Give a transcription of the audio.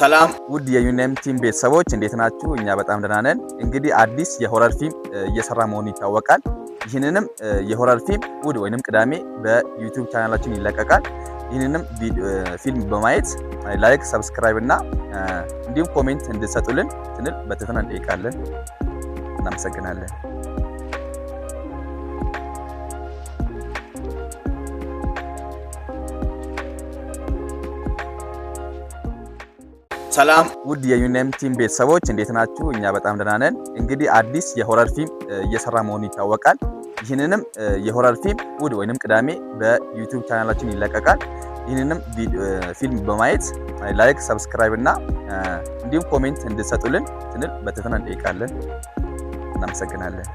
ሰላም ውድ የዩኔም team ቤተሰቦች እንዴት ናችሁ? እኛ በጣም ደህና ነን። እንግዲህ አዲስ የ horror ፊልም እየሰራ መሆኑ ይታወቃል። ይህንንም የ horror ፊልም እሑድ ወይንም ቅዳሜ በ YouTube ቻናላችን ይለቀቃል። ይህንንም ፊልም በማየት like፣ subscribe እና እንዲሁም comment እንድትሰጡልን ስንል በትህትና እንጠይቃለን። እናመሰግናለን። ሰላም ውድ የዩኔም team ቤተሰቦች እንዴት ናችሁ? እኛ በጣም ደህና ነን። እንግዲህ አዲስ የ horror ፊልም እየሰራ መሆኑ ይታወቃል። ይህንንም የ horror ፊልም እሑድ ወይንም ቅዳሜ በ YouTube ቻናላችን ይለቀቃል። ይህንንም ፊልም በማየት like፣ subscribe እና እንዲሁም comment እንድትሰጡልን ስንል በትህትና እንጠይቃለን። እናመሰግናለን።